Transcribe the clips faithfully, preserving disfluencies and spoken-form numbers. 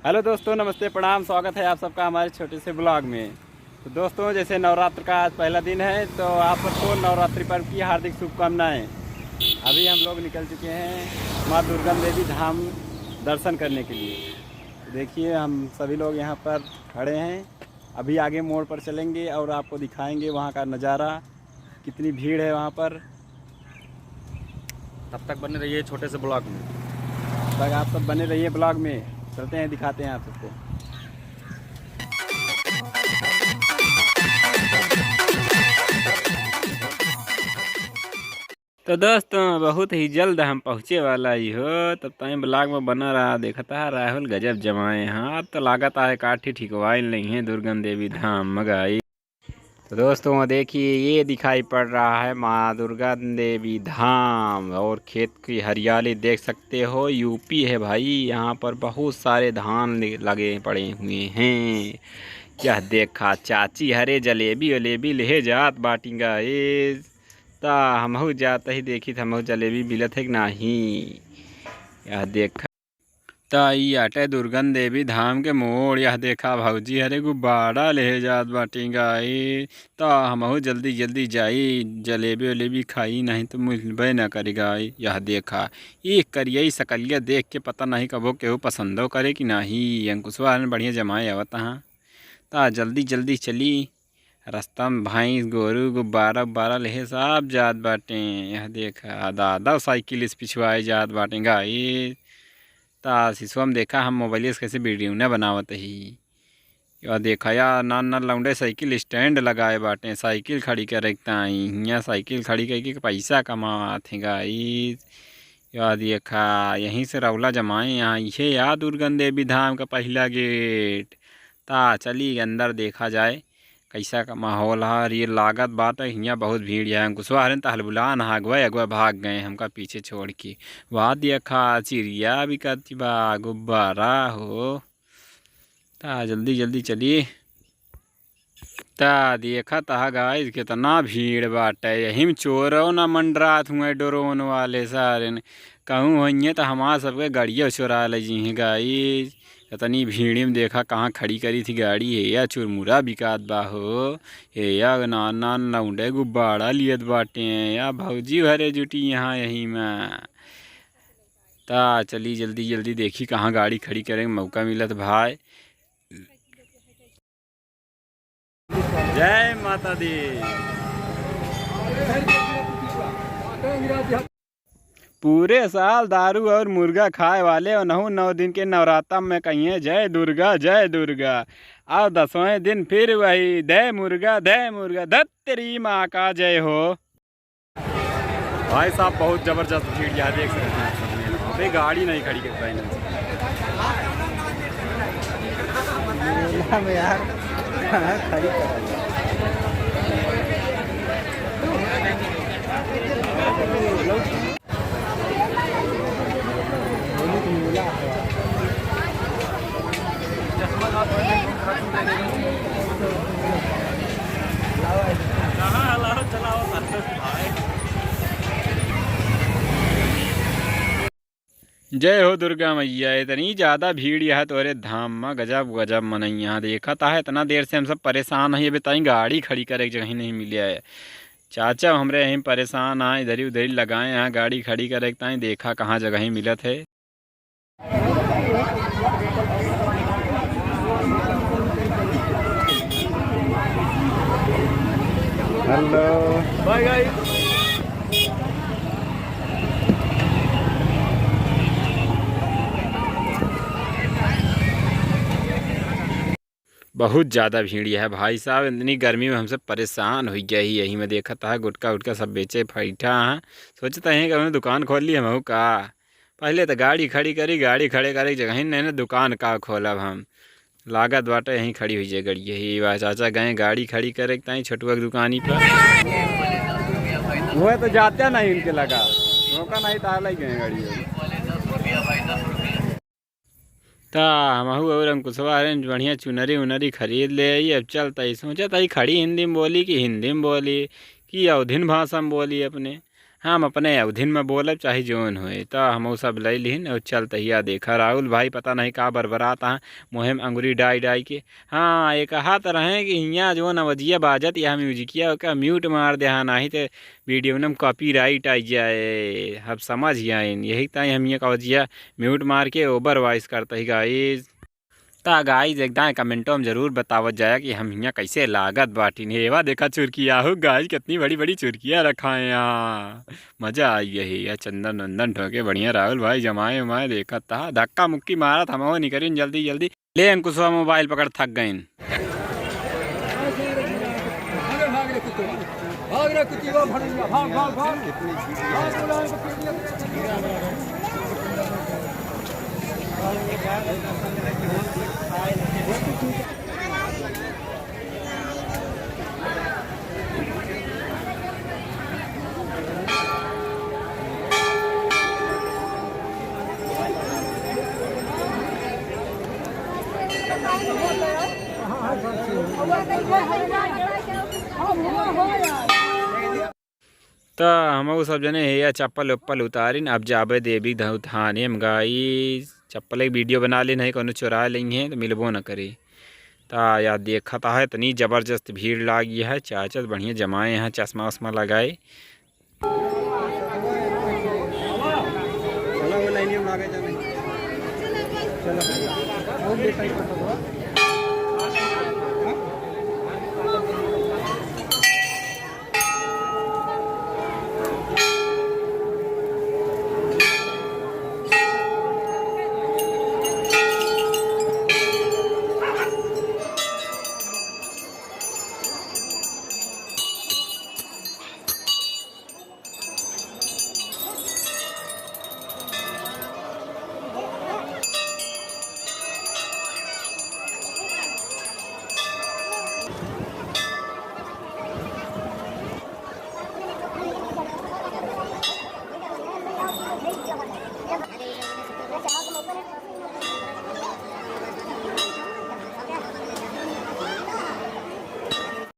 हेलो दोस्तों, नमस्ते, प्रणाम, स्वागत है आप सबका हमारे छोटे से ब्लॉग में। तो दोस्तों, जैसे नवरात्र का आज पहला दिन है, तो आप सबको नवरात्रि पर्व की हार्दिक शुभकामनाएं। अभी हम लोग निकल चुके हैं माँ दुर्गन देवी धाम दर्शन करने के लिए। तो देखिए, हम सभी लोग यहाँ पर खड़े हैं। अभी आगे मोड़ पर चलेंगे और आपको दिखाएंगे वहाँ का नज़ारा, कितनी भीड़ है वहाँ पर। तब तक बने रहिए छोटे से ब्लॉग में। तब तक आप सब बने रहिए ब्लॉग में, चलते हैं, दिखाते हैं आप सबको। तो दोस्तों, बहुत ही जल्द हम पहुँचे वाला ही हो, तब ताईं ब्लॉग में बना रहा। देखता है राहुल गजब जमाए हैं, तो लागत है काठी ठिकवाइन नहीं है दुर्गन देवी धाम मगाई। तो दोस्तों, देखिए, ये दिखाई पड़ रहा है माँ दुर्गा देवी धाम, और खेत की हरियाली देख सकते हो। यूपी है भाई, यहाँ पर बहुत सारे धान ले- लगे पड़े हुए हैं। यह देखा, चाची हरे जलेबी वलेबी लेहे जात बाटिंगा। ए, ता हमहू जात ही, देखी त हमहू जलेबी मिलत है कि नाही। यह देखा, त ई आटे दुर्गन देवी धाम के मोड़। यह देखा भौजी हरे गुब्बारा लेहे जात बाटी गाई। त हमहू जल्दी जल्दी जाई, जलेबी वलेबी खाई, नहीं तो मिलबे न करी गाई। यह देखा, ई करियई सकलिया देख के पता नहीं कबो केहू पसंदो करे कि नहीं। अंकुशवा हरन बढ़िया जमाए आवत हाँ। त जल्दी जल्दी चली। रस्ता में भैंस, गोरू, गुब्बारा उब्बारा लेहे सब जात बाटे। यह देखा, दादा साइकिल से पिछुआए जात बाटे गाई। त आशीषवा में देखा, हम मोबाइल से कैसे वीडियो न बनावत ही। यह देखा यार, नान नान लौंडे साइकिल स्टैंड लगाए बाटे, साइकिल खड़ी करे के ताई। हियाँ साइकिल खड़ी करके पैसा कमात हैं गाई। यह देखा, यहीं से रौला जमाए यहाँ, इहे या दुर्गन देवी धाम का पहिला गेट। ता चली अंदर देखा जाए। कैसा का माहौल है। और ये लागत बात है, हियाँ बहुत भीड़ है। अंकुशवा हरिन त हलबुलान हा, अगुआ अगुआ भाग गए, हमका पीछे छोड़ के। वहाँ देखा, चिड़िया बिकत बा, गुब्बारा हो। ता जल्दी जल्दी चली। ता देखा ता गाइस, कितना भीड़ बाटे। यही में चोरो ना मंडरात हुए, ड्रोन वाले सारे न। कहूँ होइए तो हमार सबके गाड़िया चोरा ले जी हैं गाइस। इतनी भीड़ में देखा कहाँ खड़ी करी थी गाड़ी है या, चुरमुरा बिकात बा हो। हे या नान नान लौंडे गुब्बारा लियत बाटे हैं या, भौजी भरे जुटी यहाँ यही में। ता चली जल्दी जल्दी देखी कहाँ गाड़ी खड़ी करे के मौका मिलत भाई। जय माता दी। पूरे साल दारू और मुर्गा खाए वाले उनहु नौ दिन के नवराता में कहिए, "जय दुर्गा, जय दुर्गा।" और दसवें दिन फिर वही, "दे मुर्गा, दे मुर्गा, धत तेरी माँ का जय हो।" भाई साहब, बहुत जबरदस्त भीड़ यहाँ देख सकते हैं आप सब। अबे गाड़ी नहीं खड़ी कर पाए ना। मेला में यार, कहाँ खड़ी करा जाए? जय हो दुर्गा मैया। इतनी ज्यादा भीड़ यहाँ तोरे धाम में, गजब गजब मनई यहाँ। देखा ता है, इतना देर से हम सब परेशान हैं, अबे ताई गाड़ी खड़ी करे के जगह ही नहीं मिले है। चाचा हमरे यहीं परेशान आए, इधर ही उधर ही लगाए हैं गाड़ी खड़ी करे के ताई। देखा कहाँ जगह ही मिलत है। हेलो। Bye guys. बहुत ज्यादा भीड़ है भाई साहब, इतनी गर्मी में हम सब परेशान होइ गए ही। यही में देखत है गुटखा उटखा सब बेचे फैठा हैं, सोचत हैं कि हमने दुकान खोल ली हमहू का। पहले तो गाड़ी खड़ी करी, गाड़ी खड़े करे के जगह ही नहीं ना, दुकान का खोलब हम। लागत बाटे यहीं खड़ी हुई जाए गाड़ी। यही बा चाचा गए गाड़ी खड़ी करे के ताई छोटुआ की दुकानी पर। वह तो जाते नहीं इनके लगा, मौका नहीं तो अलग गए गाड़ी। ता हमहू और अंकुशवा हरे बढ़िया चुनरी उनरी खरीद ले आई। अब चलता ही सोचत ही खड़ी हिंदी में बोली कि हिंदी में बोली कि अवधिन भाषा में बोली अपने। हम अपने अवधिन में बोलब, चाहे जौन होए। त हमहू सब लइ लिहिन अउर चल तहिया। देखा राहुल भाई पता नहीं का बरबरात हैं, मुँहे में अंगुरी डाइ डाइ के। हाँ, एक हाथ रहे कि हियाँ जौन अवजिया बाजत या म्यूजिकिया ओका mute मार देहा, नाहीं त video में copyright आइ जाए। अब समझ आइन, यही ताई हम हियाँ का अवजिया mute मार के over voice करत ही guys। त guys, एक दाएँ commentओ में जरूर बतावत जाया कि हम हियाँ कैसे लागत बाटिन। एवा देखा चुरकिया हो guys, कितनी बड़ी बड़ी चुरकिया रखा है यहाँ। मजा आई है या चंदन वंदन ठोके बढ़िया। राहुल भाई जमाए उमाए देखत था, धक्का मुक्की मारत हमहू निकरिन जल्दी जल्दी। ले अंकुशवा mobile पकड़, थक गइन। भाग रे कुत्ते, भाग रे कुत्ते, भाग, भाग, भाग। त हमहू सब जने हेया चप्पल उप्पल उतारिन, अब जाबे देवी ध-, थाने में गाइस। चप्पल एक video बना लेन है, कौनो चुरा लेंगे तो मिलबो न करी। त या देखत है, इतनी जबरदस्त भीड़ लागी है, चाचा बढ़िया जमाए हैं चश्मा उश्मा लगाए।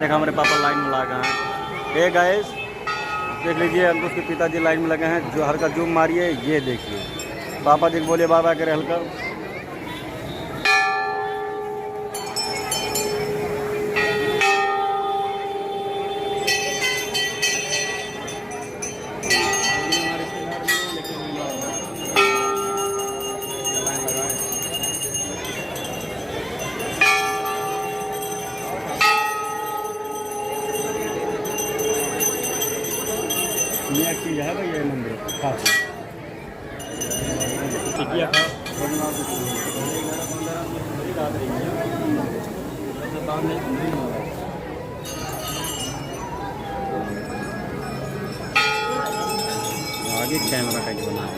देखा, हमारे पापा लाइन में लाग हैं। हे गाइस, देख लीजिए, अंकुश के पिताजी लाइन में लगे हैं। जो हल्का जूम मारिए, ये देखिए, पापा जी को बोलिए, बाबा करे हल्का। ये एक चीज है भाई, ये मंदिर खास। आगे कैमरा का जो बना है।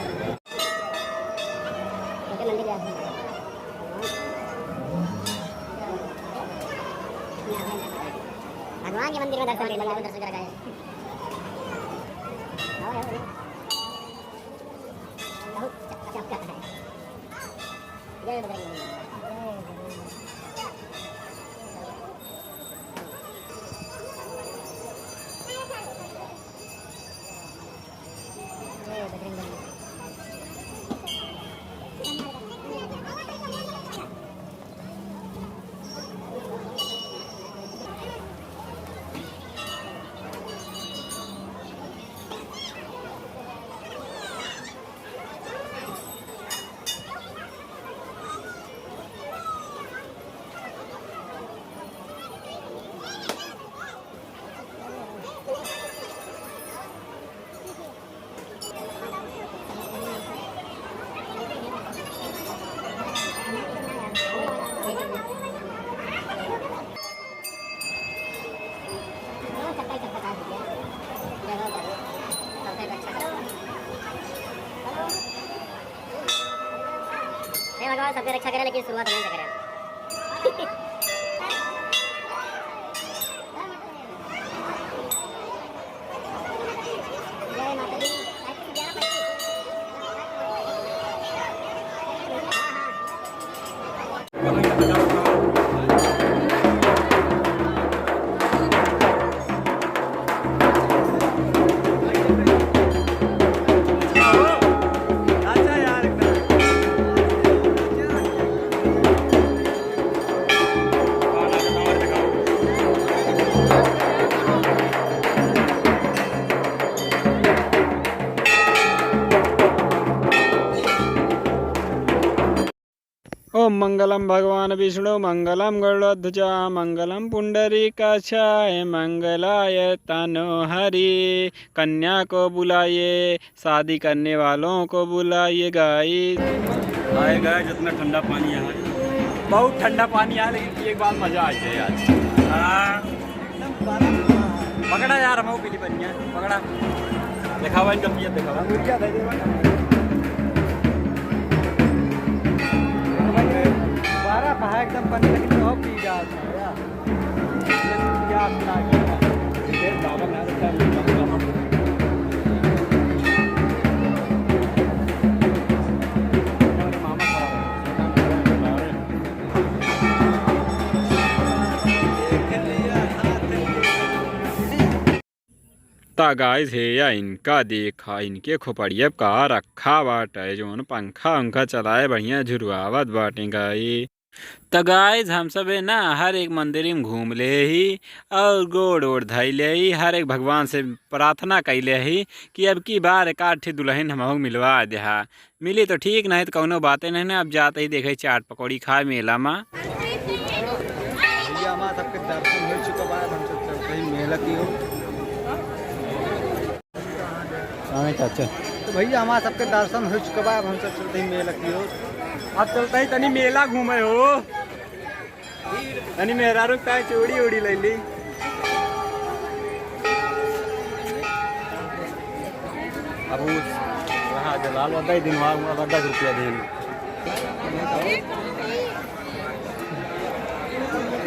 भगवान के मंदिर में दर्शन ले लिया, दर्शन करा गए। बहुत चक-, चकचक है। जय बजरंग बली। जय बजरंग बली। हे भगवान, सबके रक्षा करे, लेकिन शुरुआत हमहीं से करे। ओम मंगलम भगवान विष्णु मंगलम गरुड़ध्वजा मंगलम पुंडरीकाक्षाय मंगलाय तनोहरि। कन्या को बुलाइए, शादी करने वालों को बुलाइए गाइस। हाय गाइस, इतना ठंडा पानी यहाँ है। बहुत ठंडा पानी है, लेकिन एक बात मजा आ गया यार। हाँ। पकड़ा यार, हम पीली बनिया पकड़ा। दिखावा इनका पिया, दिखावा। अंगुरिया दे दे बस। बारह पहा एकदम पानी, लेकिन तो पी जा। त गाइस, हे या इनका देखा, इनके खोपड़िया का रखा बाटे, जौन पंखा उंखा चलाए बढ़िया झुरवावत बाटे गाइस। त गाइस, हम सब है ना हर एक मंदिर में घूम ले ही और गोड़ ओड़ धई ले ही, हर एक भगवान से प्रार्थना कई ले ही कि अब की बार एक आध ठे दुल्हन हमहू मिलवा देहा। मिली तो ठीक, नहीं तो कौनो बातें नहीं ना। अब जाते ही देखे चाट पकौड़ी खाए मेला में। भैया हमार सबके दर्शन हो चुका बा, अब हम सब चलते ही मेला की ओर। हाँ चाचा। तो भैया हमार सबके दर्शन हो चुका बा, अब हम सब चलते ही मेला की ओर। अब चलते ही तनी मेला घूमे हो। तनी मेहरारू का चूड़ी उड़ी ले ली। अब उ रहा जलाल वाला ही दिन हुआ, हुआ दस रुपया देन।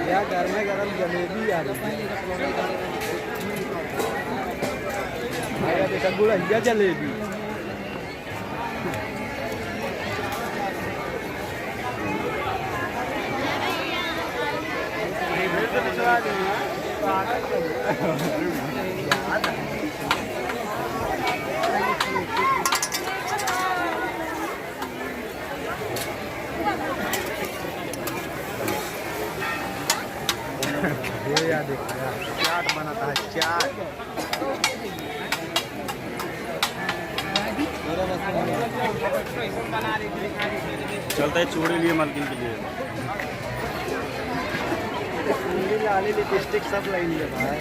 या गरमे गरम जलेबी आ रही है। भैया देखा गुड़हिया जलेबी। ये यार देखो यार, चाट बनाता है, चाट। चलता है चूड़ी लिए मालकिन के लिए। चूड़ी, लाली, लिपस्टिक सब लाइन ले भाई।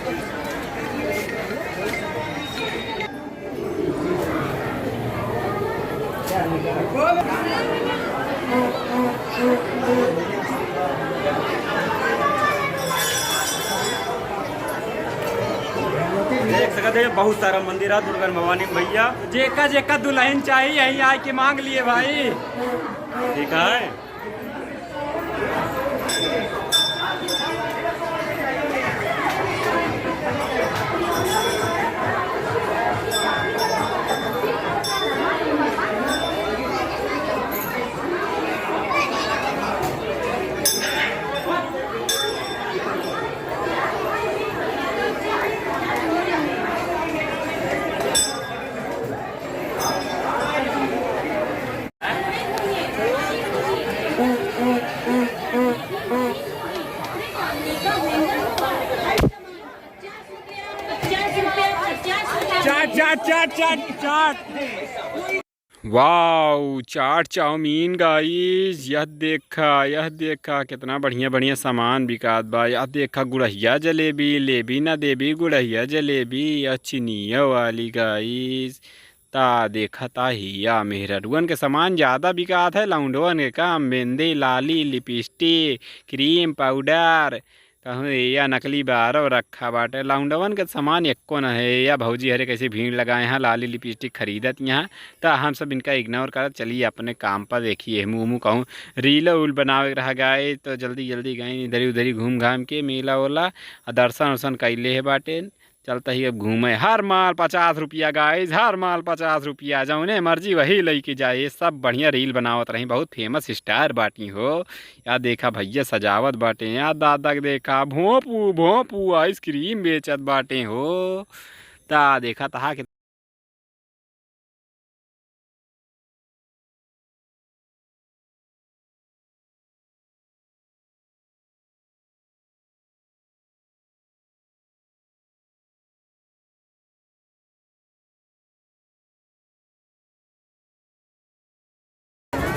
देख सकत है, बहुत सारा मंदिर है दुर्गन भवानी भैया। जेका जेका दुल्हन चाहिए, यहीं आके मांग लिए भाई। ठीक है। चाट, चाट, चाट, चाट, चाट। वाओ, चाट चाउमीन गाइस, यह देखा, यह देखा, कितना बढ़िया बढ़िया सामान बिकात बा। यह देखा, गुड़हिया जलेबी, लेबी ना देबी गुड़हिया जलेबी, यह चिनिया वाली गाइस। ता देखा ता हिया मेहररुअन के सामान ज्यादा बिकात है, लौंडवन के कम। मेहंदी, लाली, लिपस्टिक, क्रीम पाउडर, कहूँ या नकली बारव रखा बाटे। लौंडवन के सामान एक्को न है। या भौजी हरे कैसे भीड़ लगाए हैं, लाली लिपस्टिक खरीदत यहाँ। त हम सब इनका इग्नोर करत चलिए अपने काम पर। देखिए मुँह मुँह कहूँ रील उल बनावे के रह गए तो जल्दी जल्दी गए इधर उधर घूम घाम के मेला ओला आ दर्शन उर्शन कैले है बाटे। चलता ही अब घूमे। हर माल पचास रुपया गाइस, हर माल पचास रुपया, जौने मर्जी वही लइके जाए। ये सब बढ़िया रील बनावत रही, बहुत फेमस स्टार बाटी हो। या देखा भैया सजावत बाटे, या दादा के देखा भोंपू भोंपू आइसक्रीम बेचत बाटे हो। ता देखा तहा के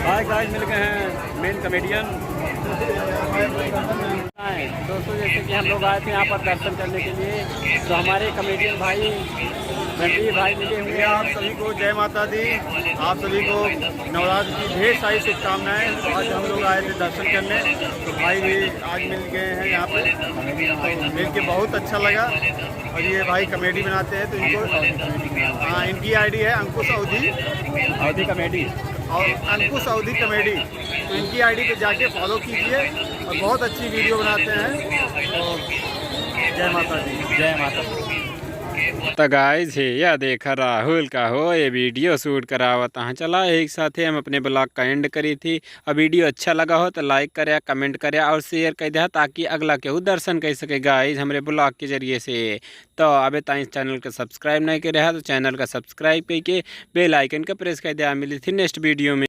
हाय गाइस, मिल गए हैं कॉमेडियन। दोस्तों, जैसे कि हम लोग आए थे यहाँ पर दर्शन करने के लिए, तो हमारे कॉमेडियन भाई रणवीर भाई मिले हुए भैया, हैं। आप सभी को जय माता दी। आप सभी को नवरात्र की ढेर सारी शुभकामनाएं। आज हम लोग आए थे दर्शन करने, तो भाई भी आज मिल गए हैं यहाँ पे, तो मिल के बहुत अच्छा लगा। और ये भाई कॉमेडी बनाते हैं, तो इनको, हाँ, इनकी आईडी है अंकुश अवधी। अवधी कॉमेडी। और अंकुश अवधी कॉमेडी, तो इनकी आईडी पे जाके फॉलो कीजिए, और बहुत अच्छी वीडियो बनाते हैं। और जय माता दी। जय माता दी। तो गाइज, हे या देखा राहुल का हो, ये वीडियो शूट करावत हैं। चला, एक साथे हम अपने ब्लॉग का एंड करी थी। अब वीडियो अच्छा लगा हो तो लाइक करे, कमेंट करे और शेयर कर दे, ताकि अगला केहू दर्शन कर सके। गाइज, हमरे ब्लॉग के जरिए से। तो अबे ताई चैनल का सब्सक्राइब नहीं करे है तो चैनल का सब्सक्राइब करके बेल आइकन का प्रेस कर दे। मिली थी नेक्स्ट वीडियो में।